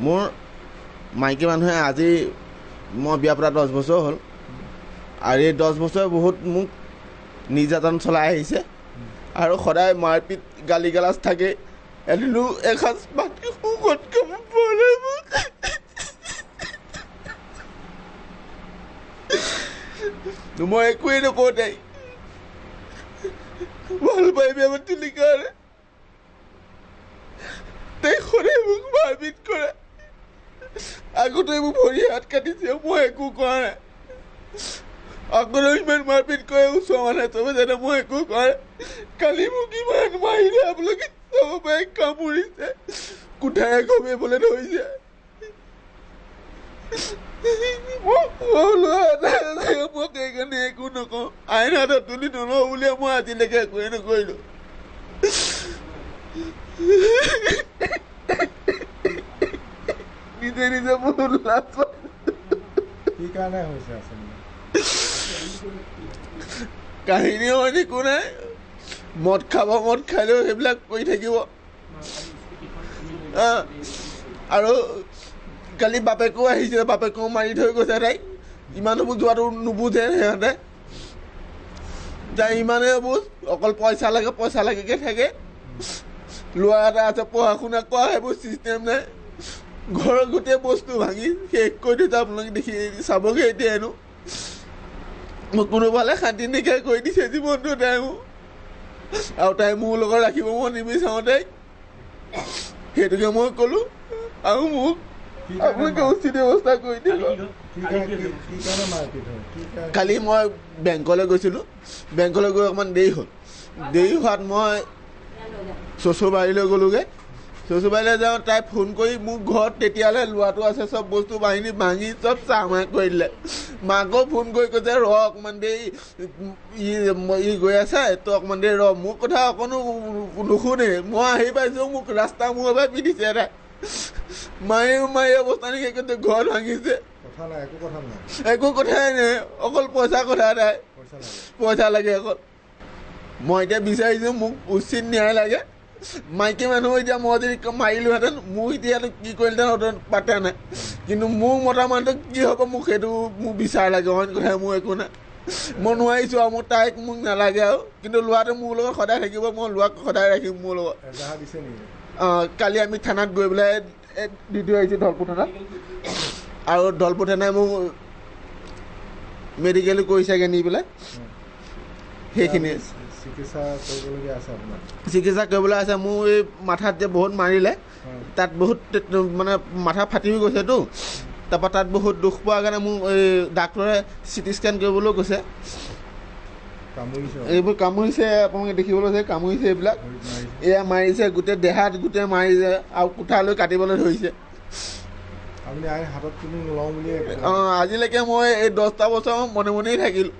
মোৰ মাইকী মানুহে আজি মই বিয়া পতা 10 বছৰ হ'ল, আৰু এই 10 বছৰে বহুত মোক নিৰ্যাতন চলাই আহিছে আৰু সদায় মাৰপিট গালি গালাজ থাকে। এদিনো এসাঁজ ভাত সুখত খাব পৰা নাই মোক। মই একোৱেই নকওঁ, তাইক ভাল পাই বিয়া পাতিলি কাৰণে তাই সদায় মোক মাৰপিট কৰে। আগতে মোক ভৰি হাত কাটিছে, মই একো কৰা নাই। আগতে ইমান মাৰপিট কৰে, ওচৰৰ মানুহে চবে জানে মই একো কৰা নাই। কালি মোক ইমান মাৰিলে, আপোনালোকে চাব পাৰে, কামুৰিছে, কোঠাৰে ঘমিয়াবলৈ ধৰিছে। মই সেইকাৰণে একো নকওঁ, আইন হাতত তুলি নলওঁ বুলিয়ে মই আজিলৈকে একোৱেই নকৰিলোঁ। নিজে নিজে বহুত লাজ পাইছোঁ। কি কাৰণে হৈছে আচলতে? কাহিনী অইন একো নাই, মদ খাব, মদ খালেও সেইবিলাক কৰি থাকিব। আৰু কালি বাপেকো আহিছিলে, বাপেকো মাৰি থৈ গৈছে তাইক। ইমানো বুজোৱাটো নুবুজে সিহঁতে, তাই ইমানেই বুজ, অকল পইচা লাগে পইচা লাগেকৈ থাকে। ল'ৰা এটা আছে, পঢ়া শুনা কৰা সেইবোৰ চিষ্টেম নাই। ঘৰৰ গোটেই বস্তু ভাঙি শেষ কৰি থৈছে, আপোনালোকে দেখি চাবগৈ এতিয়া। হেনো মোক কোনোফালে শান্তি নাইকিয়া কৰি দিছে জীৱনটো তাই মোক, আৰু তাই মোৰ লগত ৰাখিব মই নিবিচাৰোঁ তাইক, সেইটোকে মই ক'লোঁ। আৰু মোক আপোনালোকে উচিত ব্যৱস্থা কৰি দিয়ক। কালি মই বেংকলৈ গৈছিলোঁ, বেংকলৈ গৈ অকণমান দেৰি হ'ল। দেৰি হোৱাত মই শ্বশুৰবাৰীলৈ গ'লোগৈ। শ্বশুৰবাৰীলৈ যাওঁ, তাই ফোন কৰি মোৰ ঘৰত তেতিয়ালৈ ল'ৰাটো আছে, চব বস্তু বাহিনী ভাঙি চব চাহমাহ কৰি দিলে। মাকো ফোন কৰি কৈছে, ৰ অকণমান দেৰি, ই গৈ আছে, তই অকণমান দেৰি ৰ। মোৰ কথা অকণো নুশুনে। মই আহি পাইছোঁ, মোক ৰাস্তা মূৰৰ পৰা পিটিছে তাই, মাৰি মাৰি অৱস্থা নাইকিয়া কৰিছে, ঘৰত ভাঙিছে। একো কথাই নাই, অকল পইচা কথা তাই, পইচা লাগে অকল। মই এতিয়া বিচাৰিছোঁ মোক উচিত ন্যায় লাগে। মাইকী মানুহ এতিয়া মই যদি মাৰিলোহেঁতেন, মোক এতিয়া কি কৰিলেহেঁতেন পাতা নাই, কিন্তু মোৰ মতা মানুহটোক কি হ'ব, মোক সেইটো মোক বিচাৰ লাগে, অইন কথা মোৰ একো নাই। মই নোৱাৰিছোঁ আৰু মোৰ তাইক মোক নালাগে আৰু, কিন্তু ল'ৰাটো মোৰ লগত সদায় থাকিব, মই ল'ৰাক সদায় ৰাখিম মোৰ লগত। অঁ, কালি আমি থানাত গৈ পেলাই দি থৈ আহিছোঁ ধলপুৰ থানাত, আৰু ধলপুৰ থানাই মোক মেডিকেলো কৰিছেগৈ নি পেলাই। সেইখিনিয়ে চিকিৎসা কৰিবলগীয়া আছে আপোনাৰ? চিকিৎসা কৰিবলৈ আছে। মোৰ এই মাথাত যে বহুত মাৰিলে, তাত বহুত মানে মাথা ফাটিও গৈছেতো, তাৰপৰা তাত বহুত দুখ পোৱাৰ কাৰণে মোক এই ডাক্তৰে চিটি স্কেন কৰিবলৈও কৈছে। এইবোৰ কামুৰিছে, আপোনালোকে দেখিবলৈ হৈছে কামুৰিছে এইবিলাক, এয়া মাৰিছে গোটেই দেহাত, গোটেই মাৰিছে আৰু কোঠালৈ কাটিবলৈ ধৰিছে। অঁ, আজিলৈকে মই এই 10টা বছৰ মনে মনেই থাকিলোঁ।